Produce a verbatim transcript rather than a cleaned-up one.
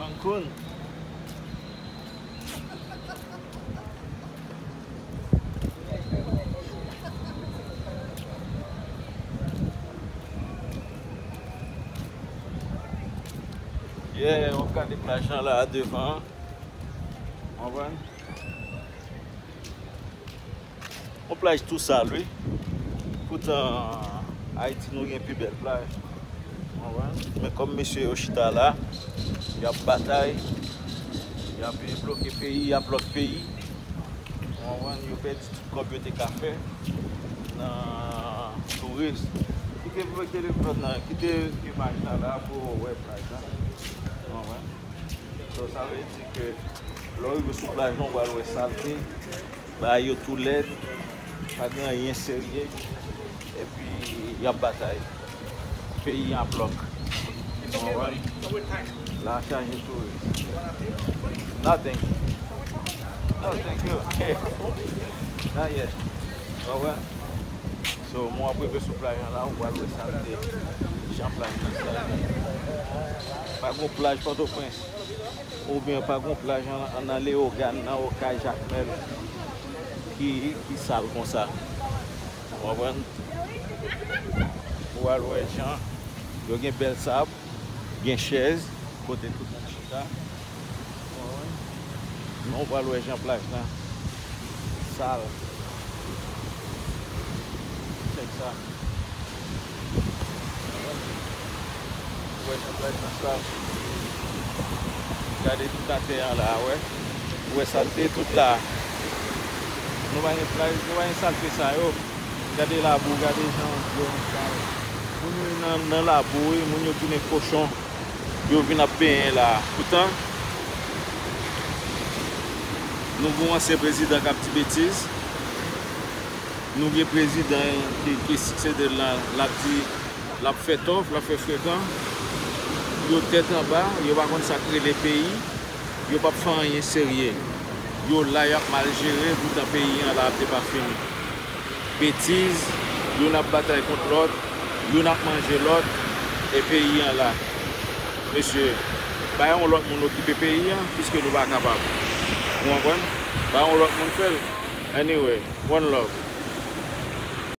Cancun. Yeah, w ap gade plaj lan la devan. Konprann? Yon plaj tou sal, wi. Poutan, Ayiti, nou gen pi bèl plaj. Konprann? Men kòm mesye yo chita la, y ap batay, y ap bloke peyi, y ap lòt peyi. Konprann? Yo pèdi tout kòb yo te ka fè nan touris. Kite telefòn nan, kite imaj la la pou w wè plaj la. Konprann? So, sa vle di ke lè w rive sou plaj lan, ou pral wè salte, bagay yo tou lèd, pa gen anyen serye, epi y ap batay. Peyi an blòk. Konprann? La chaje touris. Nothing. No, thank you. Not yet. Konprann? So, mwen ap rive sou plaj lan la, ou pral wè salte, jan plaj lan sal. Pa gen plaj Pòtoprens, oubyen pa gen plaj an, an, nan Leyogàn, nan Okay, Jakmèl, ki, ki sal konsa. Ou konprann? Ou al wè jan yo gen bèl sab, gen chèz, kote tout moun chita. Men w pral wè jan plaj lan sal. Tchèk sa. Ou wè jan plaj lan sal. Gade tout atè an la, wè. Ou wè salte tout la. Nou pa gen plaj, nou pa gen salte sa yo. Gade labou, gade jan dlo an sal. Moun yo nan, nan labou, wi, moun yo tounen kochon. Yo vin ap benyen la. Poutan, nou gen yon ansyen prezidan k ap di betiz. Nou gen prezidan ki, ki siksede l lan, l ap di, l ap fè tòf, l ap fè frekan. Yo tèt anba, yo pa konn sa k rele peyi. Yo p ap fè anyen serye. Yo la, y ap mal jere, poutan peyi an la ap depafini. Betiz, youn ap batay kont lòt, youn ap manje lòt, e peyi an la. Mesye, bay yon lòt moun okipe peyi an, piske nou pa kapab. Ou konprann? Bay yon lòt moun fè l. Anyway, one love.